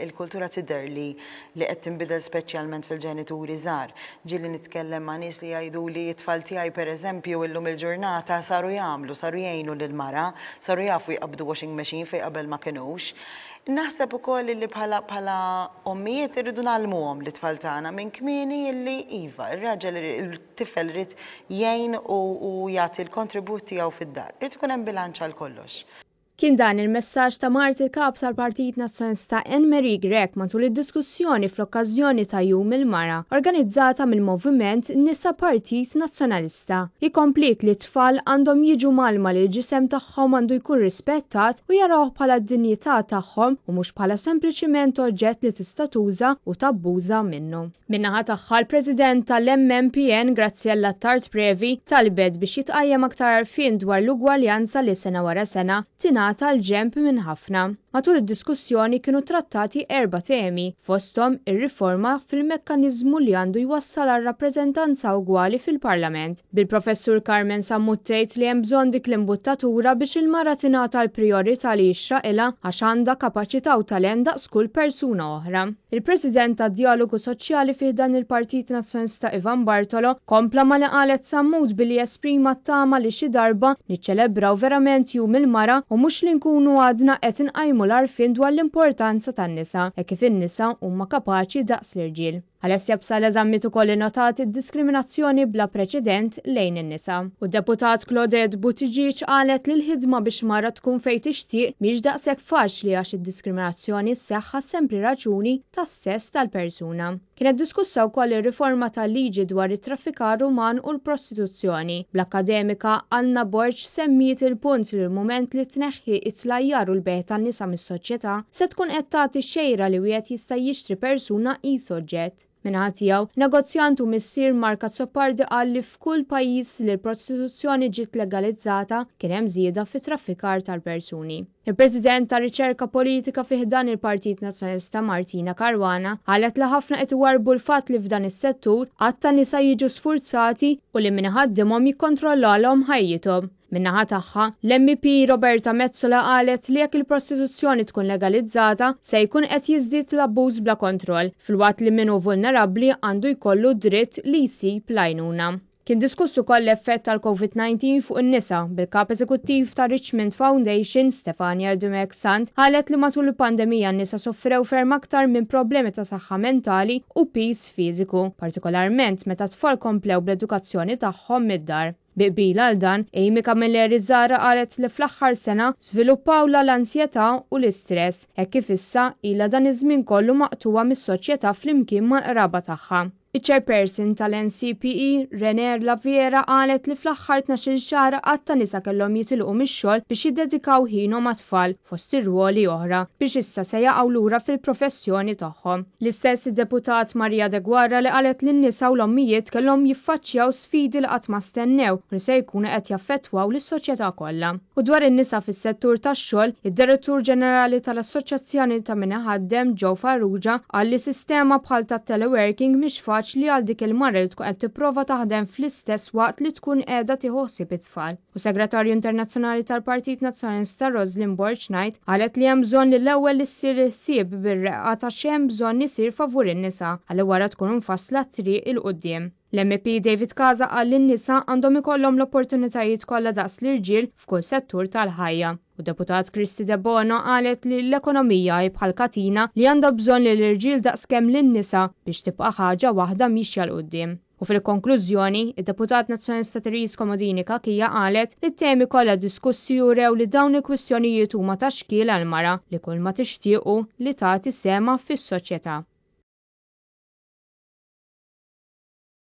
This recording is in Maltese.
Il-kultura tidher li li qed tinbidel speċjalment fil-ġenituri żgħar. Ġieli nitkellem ma' nies li jgħiduli t-tfal tiegħi pereżempju illum il-ġurnata saru jagħmlu, saru jgħinu lill-mara, saru jafu jqabbdu washing machine fejn qabel ma kinux. Naħseb ukoll illi bħala bħala ommijiet irridu ngħallmuhom lit-tfal tagħna minn kmieni illi iva, ir-raġel il-tifel irid jgħin u u jagħti l-kontribut tiegħu fid-dar. Irid ikun hemm bilanċ għal kollox. Kien dan il-messaġġ ta' mart il-Kap tal-Partit Nazzjonalista Anne Marie Grech matul id-diskussjoni fl-okkażjoni ta' Jum il-Mara organizzata mill-Moviment Nisa Partit Nazzjonalista. Hi kompliet li t-tfal għandhom jiġu mgħallma li l-ġisem tagħhom għandu jkun rispettat u jarawh bħala d-dinjità tagħhom u mhux bħala sempliċiment oġġett li tista' tuża u tabbuża minnu. Min-naħa tagħha, l-President tal-MMPN, Graziella Attard Previ, talbet biex jitqajjem aktar għarfien dwar l-ugwaljanza li sena wara sena tingħata l-ġenb minn ħafna. Matul id-diskussjoni kienu trattati erba' temi, fosthom ir-riforma fil-mekkaniżmu li għandu jwassal għal rappreżentanza ugwali fil-Parlament, bil-Professur Carmen Sammut tgħid li hemm bżonn dik l-imbuttatura biex il-mara tingħata l-prijorità li jixraqilha għax għandha kapaċità u talent daqs kull persuna oħra. Il-President tad-Djalogu Soċjali fi ħdan il-Partit Nazzjonalista Ivan Bartolo kompla ma' li qalet Sammut billi esprima t-tama li xi darba niċċelebraw verament Jum il-Mara u mhux li nkunu għadna qed inqajmu l-għarfien dwar l-importanza tan-nisa hekk kif in-nisa huma kapaċi daqs l-irġiel. Alessia Psaila Zammit ukoll innotat id-diskriminazzjoni bla preċedent lejn in-nisa. U d-Deputat Claudette Buttigieg qalet li l-ħidma biex mara tkun fejn tixtieq mhix daqshekk faċli għax id-diskriminazzjoni sseħħ għas-sempli raġuni tas-sess tal-persuna. Kienet diskussa wkoll ir-riforma tal-liġi dwar it-traffikar uman u l-prostituzzjoni, bl-akkademika Anna Borg semmiet il-punt li l-mument li tneħħi t-tlajjar u l-bejgħ tan-nisa mis-soċjetà se tkun qed tagħti x-xejra li wieħed jista' jixtri persuna qis oġġett. Min-naħa tiegħu, negozjant u missier Mark Azzopardi qal li f'kull pajjiż li l-prostituzzjoni ġiet legalizzata kien hemm żieda fit-traffikar tal-persuni. Il-President tar-Riċerka Politika fi ħdan il-Partit Nazzjonalista Martina Caruana qalet li ħafna qed iwarrbu l-fatt li f'dan is-settur għadd ta' nisa jiġu sfurzati u li min iħaddimhom jikkontrollalhom ħajjithom. Min-naħa tagħha, l-MEP Roberta Metsola qalet li jekk il-prostituzzjoni tkun legalizzata, se jkun qed jiżdied l-abbuż bla kontroll, filwaqt li min hu vulnerabbli għandu jkollu d-dritt li jsib l-għajnuna. Kien diskuss ukoll l-effett tal-Covid 19 fuq in-nisa, bil-Kap Eżekuttiv ta' Richmond Foundation, Stefania Dimech Sant, qalet li matul il-pandemija n-nisa sofrew ferm aktar minn problemi ta' saħħa mentali u piż fiżiku, partikolarment meta t-tfal komplew bl-edukazzjoni tagħhom mid-dar. Bi qbil għal dan, Amy Camilleri Zahra qalet li fl-aħħar sena żviluppawlha l-ansjetà u l-istress, hekk kif issa ilha dan iż-żmien kollu maqtugħa mis-soċjetà flimkien mal-qraba tagħha. Iċ-Chairperson tal-NCPE, Renee Laviera qalet li fl-aħħar 12-il xahar għadd ta' nisa kellhom jitilqu mix-xogħol biex jiddedikaw ħinhom għat-tfal, fost irwoli oħra, biex issa se jaqgħu lura fil-professjoni tagħhom. L-istess id-Deputat Maria Deguara li qalet li n-nisa u l-ommijiet kellhom jiffaċċjaw sfidi li qatt ma stennew u li se jkunu qed jaffettwaw lis-soċjetà kollha. U dwar in-nisa fis-settur tax-xogħol, id-Direttur Ġenerali tal-Assoċjazzjoni ta' Min Iħaddem, Joe Farrugia, qal li sistema bħal tat-teleworking mhix faċli għal dik il-mara li tkun qed tipprova taħdem fl-istess waqt li tkun qiegħda tieħu ħsieb it-tfal. U Segretarju Internazzjonali tal-Partit Nazzjonalista Roslyn Borg Knight qalet li hemm bżonn li l-ewwel issir il-ħsieb bir-reqqa ta' x'hemm bżonn isir favur in-nisa ħalli wara tkun imfassla t-triq 'il quddiem. L-MEP David Casa qal li n-nisa għandhom ikollhom l-opportunitajiet kollha daqs l-irġiel f'kull settur tal-ħajja. U d-Deputat Kristy Debono qalet li l-ekonomija hi bħal katina li għandha bżonn lill-irġiel daqskemm lin-nisa biex tibqa' ħaġa waħda miexja 'l quddiem. U fil-konklużjoni, id-Deputat Nazzjonalista Therese Comodini Cachia qalet li t-temi kollha diskussi urew li dawn il-kwistjonijiet huma ta' xkiel għall-mara li kulma tixtieq hu li tagħti sehemha fis-soċjetà.